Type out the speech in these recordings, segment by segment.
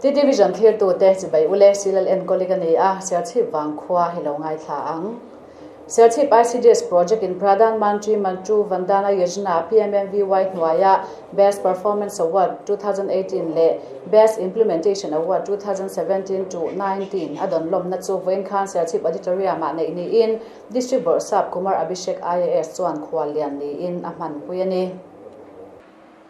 TTVision thlirtute chibai ule Silal enkawli ka ni a, Serchhip vangkhua hi lo ngaithla ang. Serchhip ICDS Project in Pradhan Mantri Matru Vandana Yojana, PMMVY, hnuaia Best Performance Award 2018 leh Best Implementation Award 2017 to 19 a dawn lawmna chu vawiin khan Serchhip Auditorium-ah neih niin District Bawrhsap Kumar Abhishek IAS chuan khuallian niin a hmanpui a ni.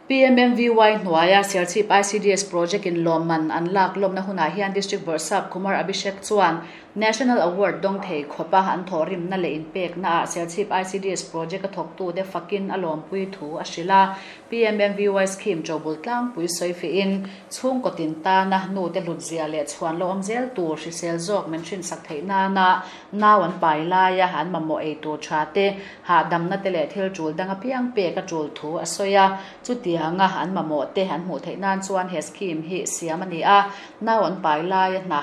PMMVY hnuaia Serchhip ICDS Project in lawmman an lak lawmna hunah hian District Bawrhsap Kumar Abhishek chuan National Award dawng thei khawpa an thawhrimna leh inpeknaah Serchhip ICDS Project a thawktute fakin a lawmpui thu a hrilh a. PMMVY Scheme ṭobul tlangpui sawi fihin chhungkaw tin tana nute hlutzia leh chhuan lo awm zel tur hrisel zawk min hrinsak theih nana Nau an pai laia an mamawh ei tur tha te, hahdamna te leh thil tul dang apiang pek a tul thu a sawi a. Chutianga an mamawh te an hmuh theih nan chuan he scheme hi siam a ni a. Nau an pai laia hna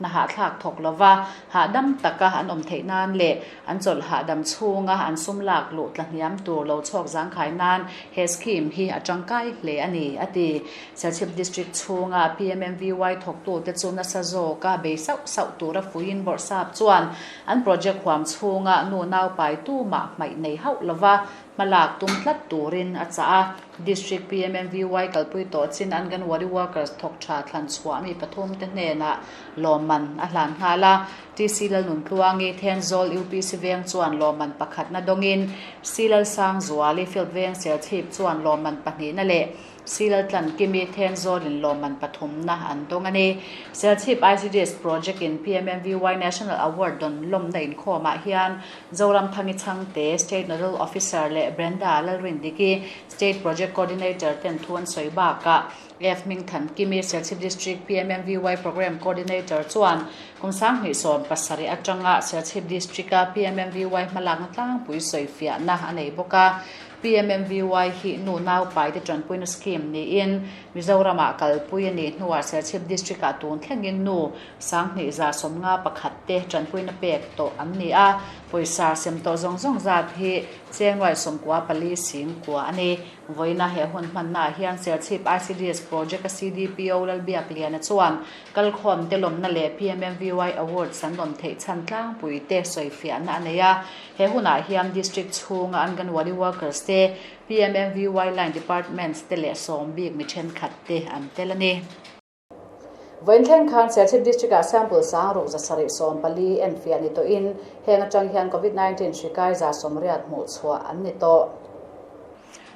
hna hahthlak thawk lova hahdam taka an awm theih nan leh an chawlh hahdam chhunga an sum lak luh tla hniam tur lo chhawk zangkhai nan he scheme hi a tangkai hle a ni, a ti. Serchhip District chhunga PMMVY thawktute chu nasa zawka bei sauh sauh tura fuiin Bawrhsap chuan an project huam chhunga nu nau pai tumah hmaih nei hauh lova hmalak tum tlat turin a chah a. District PMMVY kalpui tawh chin Anganwadi workers thawk tha thlan chhuah mi pathumte hnenah lawmman a hlan nghal a. TC Lalnuntluangi, Thenzawl UPC Veng chuan lawmman pakhatna dawngin Silalsangzuali, Field Veng Serchhip chuan lawmman pahnihna leh Silal Tlankimi Thenzawlin lawmman pathumna an dawng a ni. Serchhip ICDS Project in PMMVY National Award dawn lawmna inkhawmah hian Zoramthangi Chhangte, State Nodal Officer leh Brenda Lalrindiki, State Project Coordinator ten thu an sawi bakah F Hmingthankimi, Serchhip District PMMVY Programme Coordinator chuan kum 2017 atanga Serchhip District-a PMMVY hmalakna tlangpui sawifiahna a nei bawk a. PMMVY hi nu nau paite tanpuina scheme niin Mizoramah kalpui a nih hnuah Serchhip District-ah tun thlengin nu 2151 te tanpuina pek tawh an ni a, pawisa sem tawh zawng zawng zat hi chengruai 94 sing kua a ni. Vawiina he hun hmannaah hian Serchhip ICDS Project-a CDPO Lalbiakliana chuan Kalkhawm te lawmna leh PMMVY Awards an lawm theih chhan tlangpui te sawifiahna a nei a. He hunah hian District chhunga Anganwadi Workers te, PMMVY Line Departments te leh sawm bik mi thenkhat te an tel a ni. Vawiin thleng khan Serchhip District-ah sample sang ruk 714 enfiah ni tawhin heng atang hian Covid-19 hri kai 180 hmuh chhuah an ni tawh.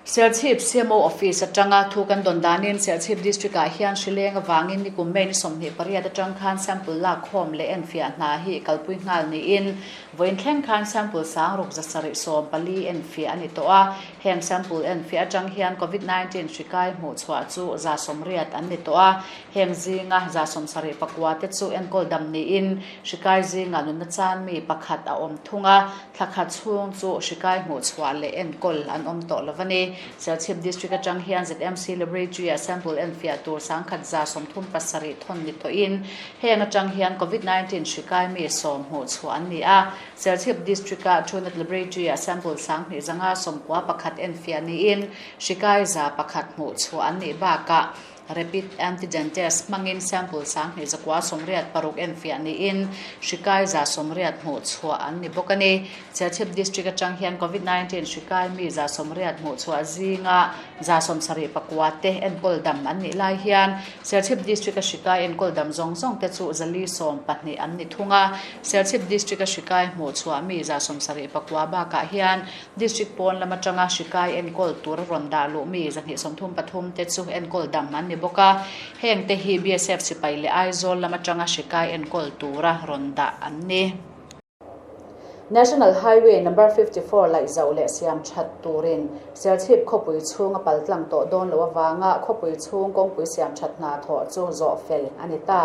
Serchhip CMO Office atanga thu kan dawn danin Serchhip District-ah hian hri leng avangin nikum May ni 28 atang khan sample lak khawm leh enfiah hna hi kalpui nghal niin vawiin thleng khan sample sang ruk 714 enfiah a ni tawh a. Heng sample enfiah atang hian Covid-19 hri kai hmuh chhuah chu 180 an ni tawh a. Heng zinga 79 te chu enkawl dam niin hri kai zingah nunna chan mi pakhat a awm thung a. Thla khat chhung chu hri kai hmuh chhuah leh enkawl an awm tawh lo a ni. Serchhip District atang hian ZMC Laboratory-ah sample enfiah tur 1137 thawn ni tawhin heng atang hian Covid-19 hri kai mi sawm hmuh chhuah an ni a. Serchhip District-a Truenat Laboratory-ah sample 2591 enfiah niin hri kai 101 hmuh chhuah an nih bakah Rapid Antigen Test hmangin sample 2986 enfiah niin hri kai 180 hmuh chhuah an ni bawk a ni. Serchhip District atang hian Covid-19 hri kai mi 180 hmuh chhuah zinga 74 te enkawl dam an nih lai hian Serchhip District-a hri kai enkawl dam zawng zawng te chu 412 an ni thung a. Serchhip District-a hri kai hmuh chhuah mi 74 bakah hian District pawn lam atanga hri kai enkawl tur a rawn dah luh mi 133 te chu enkawl dam an ni bawk a, heng te hi BSF sipai leh Aizawl lam atanga hri kai enkawl tura rawn dah an ni. National Highway Number 54 laih zauh leh siam that turin Serchhip khawpui chhung a pal tlang tawh dawn loh avanga khawpui chhung kawngpui siam that hna thawh chu zawh fel a ni ta.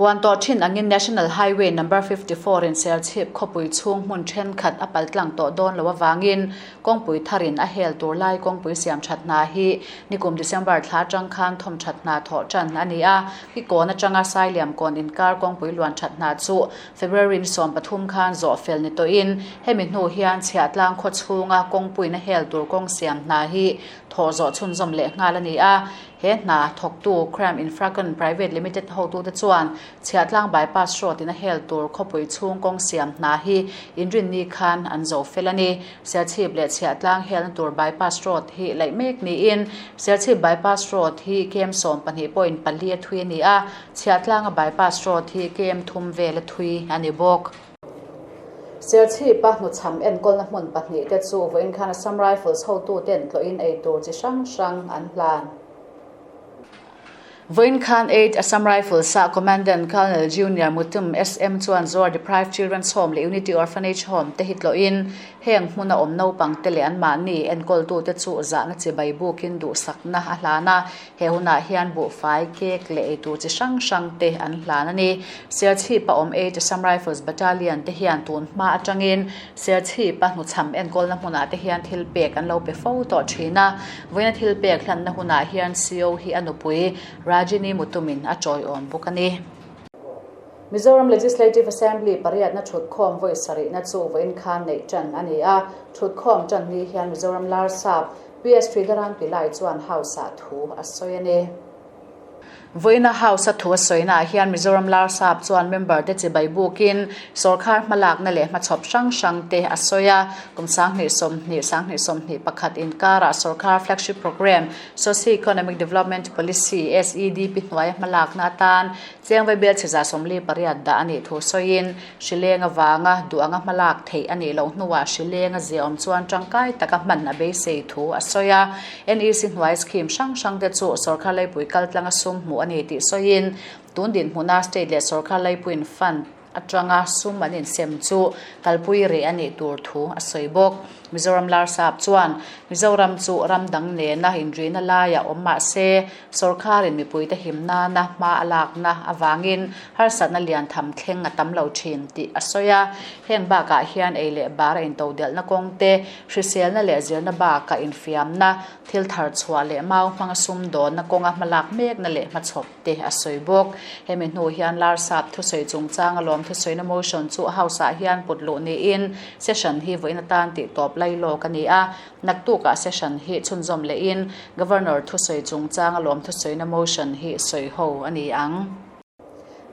Puan tawh thin angin National Highway Number 54 in Serchhip khawpui chhung hmun thenkhat a pal tlang tawh dawn loh avangin kawngpui tharin a hel tur lai kawngpui siam that hna hi nikum December thla atang khan thawm that hna thawh tan a ni a. Kikawn atanga Sailiam kawn inkar kawngpui luan that hna chu February ni 13 khan zawh fel ni tawhin hemi hnu hian chhiahtlang khaw chhunga kawngpuiin a hel tur kawng siam hna hi thawh zawh chhunzawm leh nghal a ni a. He hna thawktu Cram Infracon Private Limited hotute chuan Chhiahtlang Bypass Road in a hel tur khawpui chhung kawng siam hna hi inrinni khan an zo fel a ni. Serchhip leh Chhiahtlang helna tur Bypass Road hi laih mek niin Serchhip Bypass Road hi KM 12.4 a thui a ni a, Chhiahtlanga Bypass Road hi KM thum vel a thui a ni bawk. Serchhipa hnuchham enkawlna hmun pahnihte chu vawiin khan Assam Rifles hotuten tlawhin eitur chi hrang hrang an hlan. Vawiin khan 8 Assam Rifles ah Commandant Colonel Junior Mutum SM chuan Zoar Deprived Children's Home leh Unity Orphanage Home te hi tlawhin heng hmuna awm naupangte leh anmahni enkawltute chu zahna chibai bukin duhsakna a hlan a. He hunah hian buhfai, cake leh eitur chi hrang hrang te an hlan a ni. Serchhip a awm 8 Assam Rifles Battalion te hian tun hma atangin Serchhip a hnuchham enkawlna hmunah te hian thil pek an lo pe fo tawh thin a. Vawiina thil pek hlanna hunah hian CO hi a nupui Rajini Mutumin a tawiawm bawk a ni. Mizoram Legislative Assembly pariatna thutkhawm vawi sarihna chu vawiin khan neih tan a ni a. Thutkhawm tan ni hian Mizoram Larsap PS Sridharan Pillai chuan House-ah thu a sawi a ni. Vawiina House-a thu a sawinaah hian Mizoram Larsap chuan member-te chibai bukin sawrkhar hmalakna leh hmachhawp hrang hrangte a sawi a. Kum 2020, 2021 inkarah sawrkhar flagship programme Socio-Economic Development Policy, SEDP, hnuaia hmalakna atan Chengvai bel chhiza 48 dah a nih thu sawiin Hrileng avanga duh anga hmalak theih a nih loh hnuah hrileng a ziaawm chuan tangkai taka hman a beisei thu a sawi a. NEC hnuai scheme hrang hrangte chu sawrkar laipui kaltlanga sum hmuh a ni tih sawiin tun dinhmuna state leh sawrkar laipuiin fund atanga sum an insem chu kalpui reh a nih tur thu a sawi bawk. Mizoram Larsap chuan Mizoram chu ram dang nena inrihna laiah awm mah se Sawrkharin mipuite him nana hma a lakna avangin harsatna lian tham thleng a tam lo thin tih a sawi a. Heng bakah hian ei leh bar a intodelhna kawng te, hriselna leh zirna bakah infiamna, thil thar chhuah leh mau hmanga sumdawnna kawnga hmalak mekna leh hmachhawp te a sawi bawk. Hemi hnu hian Larsap thusawi chungchanga lawm thusawina motion chu House-ah hian put luh niin session hi vawiin atan tih tawp lailawk a ni a. Naktukah session hi chhunzawm lehin Governor thusawi chungchanga lawm thusawina motion hi sawi ho a ni ang.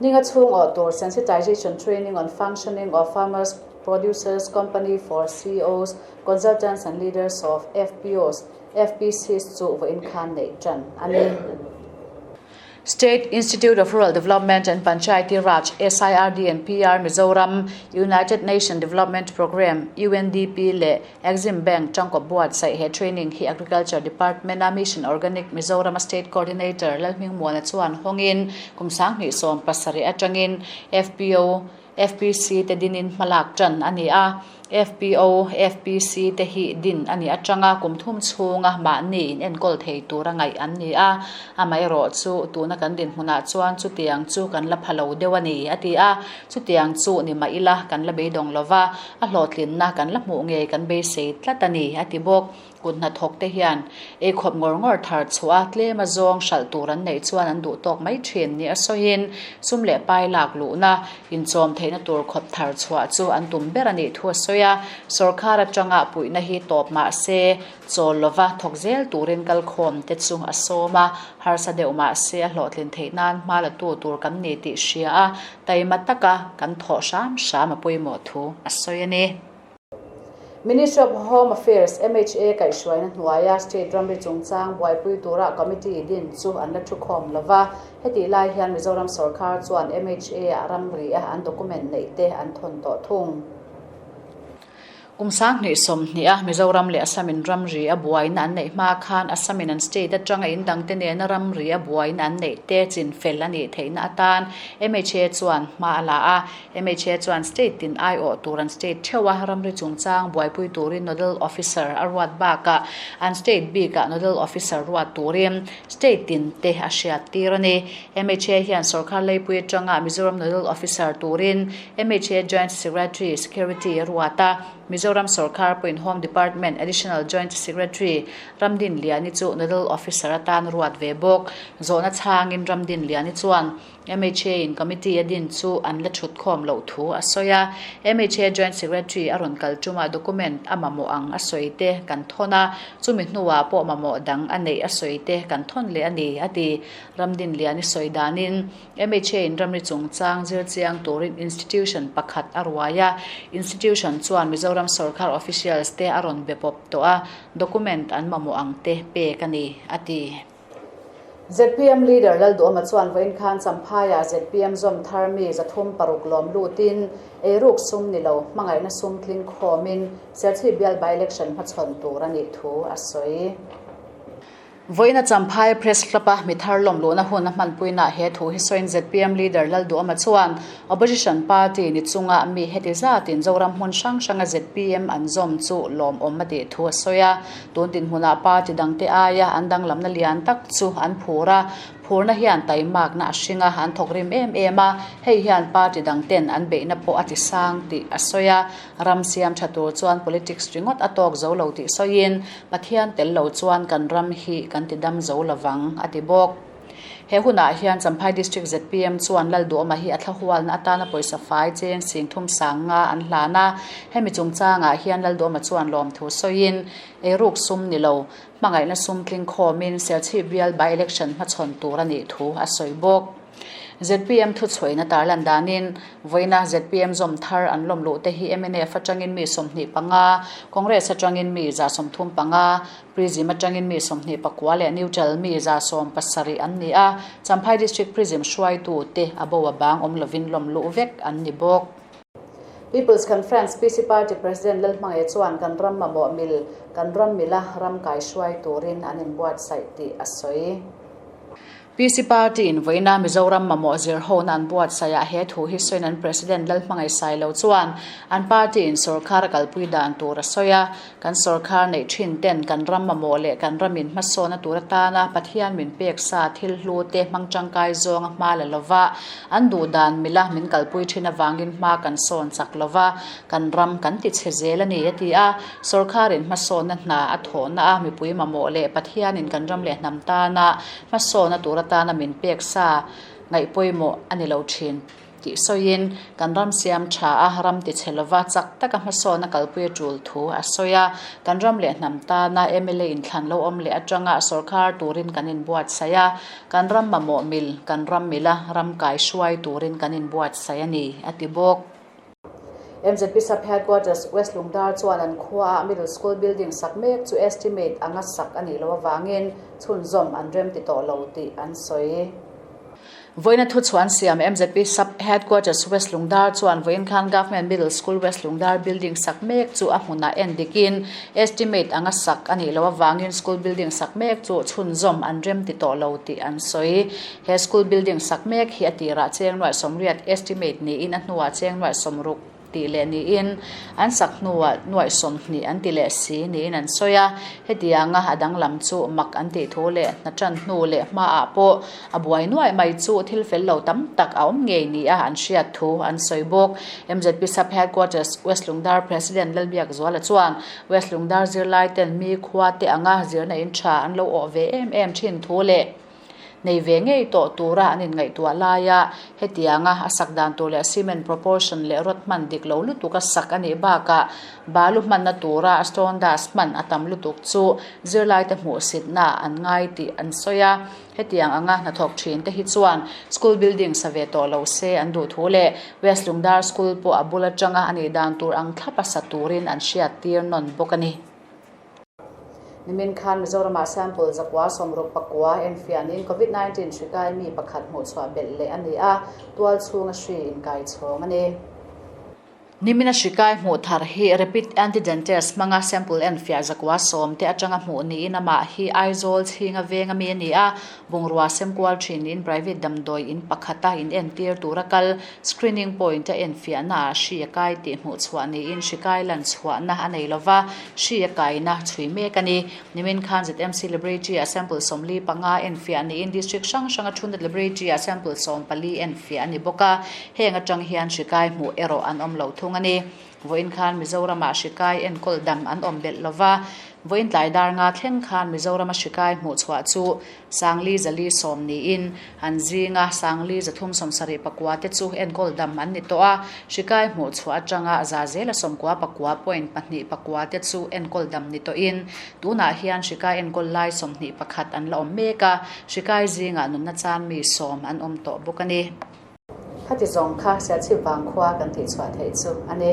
Ninga chhung awh tur Sensitization Training on Functioning of Farmers Producers Company for CEOs, Consultants and Leaders of FPOs, FPCs chu vawiin khan neih tan a ni. State Institute of Rural Development and Panchayati Raj, SIRD and PR, Mizoram, United Nation Development Programme, UNDP, leh Exim Bank tangkaw buatsaih he training hi Agriculture Department-a Mission Organic Mizoram-a State Coordinator Lalhmingmuana chuan hawngin kum 2017 atangin FPO, FPC te dinin hmalak tan a ni a. FPO, FPC te hi din a nih atanga kum thum chhunga mahni in enkawl thei tura ngaih an ni a. Amaherawh chu tuna kan dinhmunah chuan chutiang chu kan la pha lo deuh a ni, a ti a. Chutiang chu ni mah ila kan la beidawng lova, a hlawhtlinna kan la hmuh ngei kan beisei tlat a ni, a ti bawk. Kut hnathawk te hian ei khawp ngawr ngawr thar chhuah a, tlem a zawng hralh tur an neih chuan an duh tawk mai thin ni a sawiin sum leh pai lak luhna inchawm theihna tur khawp thar chhuah chu an tum ber a nih thu a sawi a. Sawrkhar atanga puihna hi tawp mah se chawl lova thawk zel turin kalkhawm te chu a sawm a, harsa deuh mah se a hlawhtlin theih nan hma la tu tur kan ni tih hria a, taima taka kan thawh hram hram a pawimawh thu a sawi a ni. Ministry of Home Affairs, MHA, kaihhruaina hnuaia State ramri chungchang buaipui tura committee din chu an la thukhawm lo va. Hetih lai hian Mizoram sorkar chuan MHA-ah ramri a an document neih te an thawn tawh thung. Kum 2020 a Mizoram leh Assam in ramri a buaina an neih hma khan Assam in an state atanga in dangte nena ramri a buaina an neih te chinfel a nih theihna atan MHA chuan hma a la a. MHA chuan state tin aiawh tur an state theuh a, ramri chungchang buaipui turin nodal officer a ruat bakah an state bikah nodal officer ruat turin state tin te a hriat tir a ni. MHA hian sorkar leipui atanga Mizoram nodal officer turin MHA Joint Secretary, Security, a ruat a. Mizoram. Mizoram Sorkar pawhin Home Department Additional Joint Secretary Ramdin Liani chu Nodal Officer atan ruat ve bawk. Zawhna chhangin Ramdin Liani chuan MHA in Committee a din chu an la thut khawm loh thu a sawi a. MHA Joint Secretary a rawn kal tumah document a mamawh ang a sawi te kan thawn a, chumi hnuah pawh mamawh dang a neih a sawi te kan thawn leh a ni, a ti. Ramdinliani sawi danin MHA in ramri chungchang zir chiang turin institution pakhat a ruai a, institution chuan Mizoram sorkar officials te a rawn be pawp tawh a, document an mamawh ang te pek a ni, a ti. Zpm leader Lalduhawma chuan vawiin khan Champhaiah zpm zawm thar mi 306 lawm lutin eiruk sum ni lo hmangaihna sum tling khawmin Serchhip bial by-election hmachhawn tur a nih thu a sawi. Vawiina Champhai Press Club-a mi thar lawm luhna hun a hmanpuinaah he thu hi sawiin zpm leader Lalduhawma chuan Opposition party ni chunga mi heti zatin Zoram hmun hrang hranga zpm an zawm chu lawmawm a tih thu a sawi a. Tun dinhmunah party dangte aia an danglamna lian tak chu an phur a, phurna hian taimakna a hring a, an thawk rim em em a, hei hian party dangten an beihna pawh a ti sang tih a sawi a. Ram siam tha tur chuan politics ringawt a tawk zo lo tih sawiin Pathian tel lo chuan kan ram hi kan ti dam zo lovang, a ti bawk. He hunah hian Champhai District zpm chuan Lalduhawma hi a thlahualna atana pawisa fai cheng sing thum sang nga an hlan a. Hemi chungchangah hian Lalduhawma chuan lawmthu sawiin, Eiruk sum ni lo, hmangaihna sum tling khawmin Serchhip bial by-election hmachhawn tur a nih thu a sawi bawk. Zpm thuchhuahina tarlan danin, vawiina zpm zawm thar an lawm luh te hi mnf atangin mi 25, Congress atangin mi 35, Prism atangin mi 24 leh Neutral mi 17 an ni a, Champhai District Prism hruaitu te a bo a bang awm lovin lawm luh vek an ni bawk. People's Conference, PC Party President Lalhmangaih chuan kan ram mamawh mil, kan ram mila ram kaihruai turin an inbuatsaih tih a sawi. PC Party in vawiina Mizoram mamawh zir hona an buatsaih ah he thu hi sawiin an President Lalhmangaih Sailo chuan an party in sawrkhar a kalpui dan tur a sawi a, Kan sawrkhar neih thin ten kan ram mamawh leh kan ramin hmasawna tur atana Pathian min pek sa thil hlu te hmang tangkai zawnga hma la lova an duh dan mila min kalpui thin avangin hma kan sawn chak lova kan ram kan ti chhe zel a ni a ti a. Sawrkharin hmasawna hna a thawhna a mipui mamawh leh Pathianin kan ram leh hnam tana Hmasawna tur atana min pek sa ngaih pawimawh a ni lo thin tih sawiin kan ram siam tha a, ram ti chhe lova chak taka hmasawna kalpui a tul thu a sawi a. Kan ram leh hnam tana mla inthlan lo awm leh atanga sawrkhar turin kan inbuatsaih a, kan ram mamawh mil, kan ram mila ram kai hruai turin kan inbuatsaih a ni, a ti bawk. MZP Sub Headquarters West Lungdar chuan an khuaah Middle School building sak mek chu estimate anga sak a nih loh avangin chhunzawm an rem ti tawh lo tih an sawi. Vawiina thuchhuah an siam MZP Sub Headquarters West Lungdar chuan vawiin khan Government Middle School West Lungdar building sak mek chu a hmunah en dikin estimate anga sak a nih loh avangin school building sak mek chu chhunzawm an rem ti tawh lo tih an sawi. He school building sak mek hi a tirah cheng nuaih sawmriat estimate niin a hnuah cheng nuaih sawmruk tih leh niin an sak hnuah nuaih sawmhnih an ti leh si niin an sawi a. Hetianga a danglam chu mak an tih thu leh hna tan hnu leh hmaah pawh a buai nuaih mai chu thil fel lo tam tak a awm ngei nia an hriat thu an sawi bawk. MZP Sub Headquarters West Lungdar President Lalbiakzuala chuan West Lungdar zirlaiten mi khua te anga zirna in tha an lo awh ve em em thin thu leh Nei ve ngei tawh tura an inngaihtuah laia hetianga a sak dan tur leh cement proportion leh rod hman dik lo lutuk a sak a nih bakah balu hmanna tura stone dust hman a tam lutuk chu zirlaite hmuhsitna an ngai tih an sawi a. Hetiang anga hnathawk thin te hi chuan school building sa ve tawh lo se an duh thu leh West Lungdar School pawh a bul atanga a nih dan tur ang thlapa sa turin an hriattir nawn bawk a ni. Nimin khan Mizoramah sample 169 enfianin Covid-19 hri kai mi pakhat hmuhchhuah belh leh a ni a, tual chhunga hri inkai chhawng a ni. Nimina hri kai hmuh thar hi rapid antigen test hmanga sample enfiah 110 te atanga hmuh niin amah hi Aizawl chhinga venga mi a ni a, bungrua semkual thin niin private damdawi in pakhata in entir tura kal Screening point a enfiahna ah hri a kai tih hmuh chhuah niin hri kai lan chhuahna a nei lova, hri a kaina chhui mek a ni. Nimin khan ZMC Laboratory ah sample 45 enfiah niin District hrang hranga thunna Laboratory ah sample 14 enfiah a ni bawk a, heng atang hian hri kai hmuh erawh an awm lo thung a ni. Vawiin khan Mizoramah hri kai enkawl dam an awm belh lova, vawiin tlai dar nga thleng khan Mizorama hri kai hmuhchhuah chu Sangli zali sawm niin an zinga Sangli zathum 70 pakua te chu enkawl dam an ni tawh a, hri kai hmuhchhuah atanga za zela 90 pakua point pahnih pakua te chu enkawl dam ni tawhin tunah hian hri kai enkawl lai 21 an la awm mek a, hri kai zingah nunna chan mi sawm an awm tawh bawk a ni. Khati zawng kha Serchhip vangkhua kan tihchhuah theih chu a ni.